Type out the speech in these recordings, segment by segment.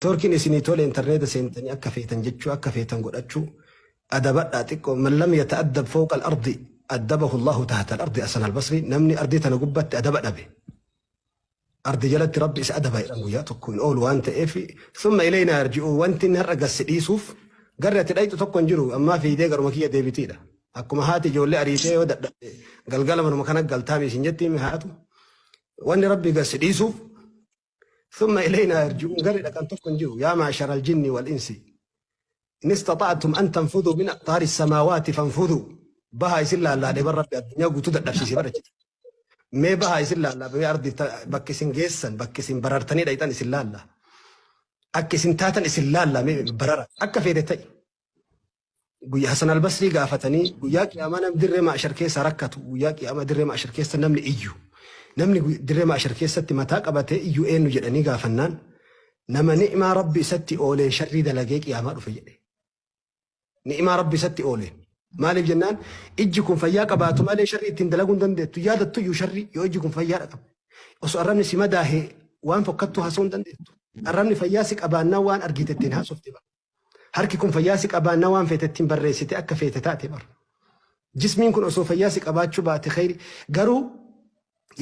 Networkiin isinii tole intarneeta seentanii akka feetan jechuu akka feetan godhachuu adabadhaa xiqqoo man lam yata'addab fawqa al-ardi addabahu Allahu tahta al-ardi Hasan al-Basri namni ardii tana gubbatti adaba dhabe ardi jalatti rabbi isa adaba jedhan guyyaa tokko hin oolu waan ta'eef summa ilaynaa yarji'uu wanti inni har'a gassi dhiisuuf garri ati dhayxu tokko hin jiru ammaa fiidee garuma kiyya deebitiidha akkuma haati ijoollee ariitee yoo dadhabde galgala manuma kana galtaami isin jettii mi haatu wanni rabbi gassi dhiisuuf ثم إلينا يرجعون قال لك أن تكون جو يا معشر الجن والإنس إن استطعتم أن تنفذوا من أقطار السماوات فانفذوا بها يسلا الله لبر ربي الدنيا قلت نفسي برجت ما بها يسلا الله بي أرض بكسين جيسن بكسين بررتني دايتان يسلا الله أكسين تاتن يسلا الله برر أكا في Guyyaa Hasan Albasrii gaafatanii guyyaa qiyaamaa namni dirree ma'ashar keessa rakkatu guyyaa qiyaamaa dirree ma'ashar keessa namni iyyu namni dirree ma'ashar keessatti mataa qabatee iyyu eenyu jedhanii gaafannaan nama ni'maa rabbi isatti ooleen sharrii dalagee qiyaamaa dhufe jedhe. Ni'maa rabbi isatti ooleen. Maaliif jennaan ijji kun fayyaa qabaatu malee sharrii ittiin dalaguu hin dandeettu yaadattu iyyuu sharrii yoo ijji kun fayyaa qabu. Osoo arrabni si madaahe waan fokkattuu haasa'uu hin dandeettu. Arrabni fayyaa si qabaannaan waan argite ittiin haasofte bara. Harki kun fayyaa si qabaannaa waan feete ittiin barreessite akka feete taate bar. Jismiin kun osoo fayyaa si qabaachuu baate khayri garuu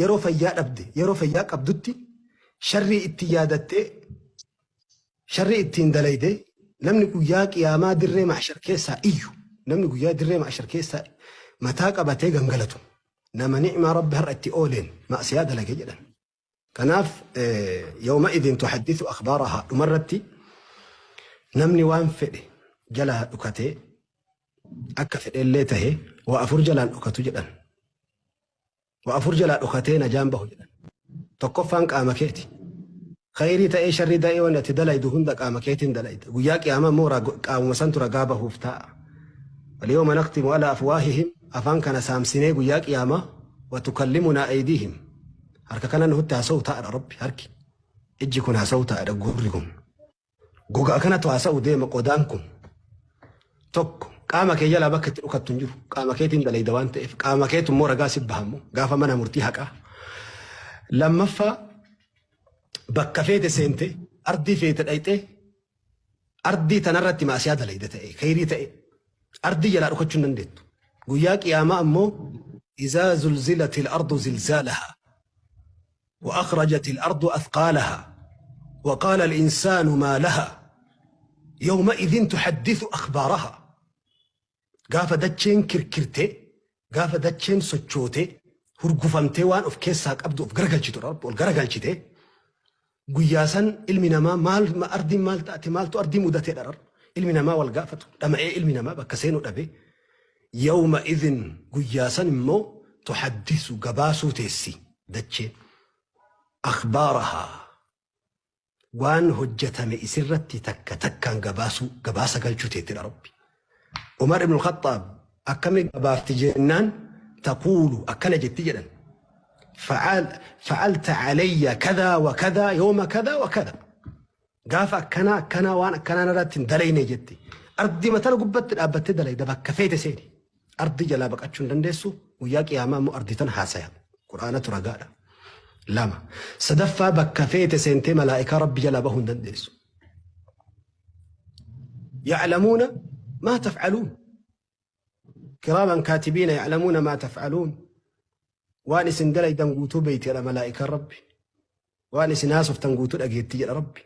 yeroo fayyaa dhabde yeroo fayyaa qabdutti sharrii itti yaadattee sharrii ittiin dalayde namni guyyaa qiyaamaa dirree mahshar keessaa iyyu namni guyyaa dirree mahshar keessaa mataa qabatee gangalatu nama ni'maa rabbi har'a itti ooleen ma'siyaa dalage jedhan. Kanaaf yawma'idhin tuhaddithu akhbaarahaa dhumarratti namni waan fedhe jalaa dhukatee akka fedhellee tahe waa afur jalaan dhukatu jedhan. Waa afur jalaa dhukatee najaan bahu jedhan. Tokkoffaan qaama keeti. Khayrii ta'ee sharrii ta'ee wanni ati dalaydu hunda qaama keetiin dalayda. Guyyaa qiyaamaa immoo qaamuma santu ragaa bahuuf taa'a. Walyawma nakhtimu ala afwaahihim afaan kana saamsinee guyyaa qiyaamaa wa tukallimunaa aydiihim. Harka kana nutti haasa'u taa'adha Rabbi harki. Ijji kun haasa'u taa'adha gurri kun. Gogaa kanatu haasa'u deema qodaan kun. Tokko qaama kee jalaa bakka itti dhukattu hin jiru. Qaama keetiin dalayda waan ta'eef qaama keetu immoo ragaa si bahamu gaafa mana murtii haqaa. Lammaffaa bakka feete seente ardii feete dhayxee ardii tanarratti maasiyaa dalayda ta'e kheyrii ta'e ardii jalaa dhukachuu hin dandeettu. Guyyaa qiyaamaa ammoo izaa zulzilati al-ardu zilzaalaha wa akhrajati al-ardu athqaalaha wa qaala al-insaanu maa laha yawma idhin tuhaddithu akhbaaraha. Gaafa dacheen kirkirte, gaafa dacheen sochoote, hurgufamtee waan of keessaa qabdu of garagalchitu Rabbi ol garagalchite guyyaa san ilmi namaa maal ardiin maal taate maaltu ardii mudatee dharar ilmi namaa wal gaafatu dhama'ee ilmi namaa bakka seenu dhabe yawma idhin guyyaa san immoo tuhaddisu gabaasuu teessi dacheen akhbaarahaa Waan hojjatame isirratti takka takkaan gabaasuu, gabaasa galchuu teettidha Rabbi. Umar ibn al-Khaxxaab akkami gabaafti jennaan taquulu akkana jetti jedhan. Fa'alta alayya kadaa wa kadaa yooma kadaa wa kadaa. Gaafa akkanaa akkanaa waan akkanaa narratti hin dalayne jetti. Ardii matana gubbatti dhaabbattee dalayda bakka feete seeni. Ardii jalaa baqachuu hin dandeessu. Guyyaa qiyaamaa immoo ardii tana haasaya. Qur'aanatu ragaadha. Lama. Sadaffaa bakka feete seentee malaa'ikaa Rabbi jalaa bahuu hin dandeessu. Ya'lamuuna maa taf'aluun. Kiraaman kaatibiina ya'lamuuna maa taf'aluun. Waan isin dalaydan guutuu beeyti jedha malaa'ikaan Rabbi. Waan isin haasoftan guutuu dhageetti jedha Rabbi.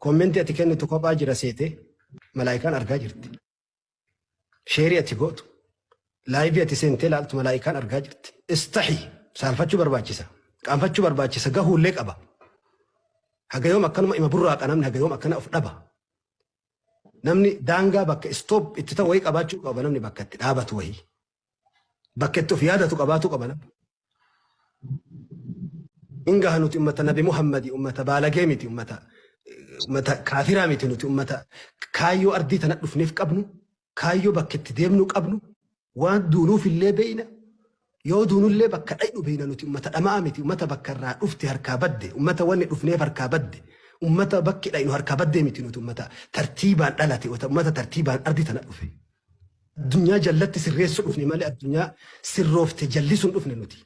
Koommentii ati kennitu kophaa jira seete malaa'ikaan argaa jirti. Sheerii ati gootu, laayivii ati seentee laaltu malaa'ikaan argaa jirti. Istahi saalfachuu barbaachisa. Qaanfachuu barbaachisa gahuullee qaba. Haga yoom akkanuma ima burraaqa namni haga yoom akkana of dhaba. Namni daangaa bakka stop itti ta'u wayii qabaachuu qaba namni bakka itti dhaabatu wayii. Bakka itti of yaadatu qabaatuu qaba namni. Hin gaha nuti ummata Nabi Muhammadi ummata baalagee miti ummata ummata kaafiraa miti nuti ummata kaayyoo ardii tana dhufneef qabnu kaayyoo bakka itti deemnu qabnu waan duunuuf illee beeyna yoo duunullee bakka dhaynu beeyna nuti ummata dhama'aa miti ummata bakka irraa dhufte harkaa badde ummata wanni dhufneef harkaa badde ummata bakki dhaynu harkaa baddee miti nuti ummata tartiibaan dhalate ummata tartiibaan ardii tana dhufe. Addunyaa jallatti sirreessuu dhufne malee addunyaa sirroofte jallisuun dhufne nuti.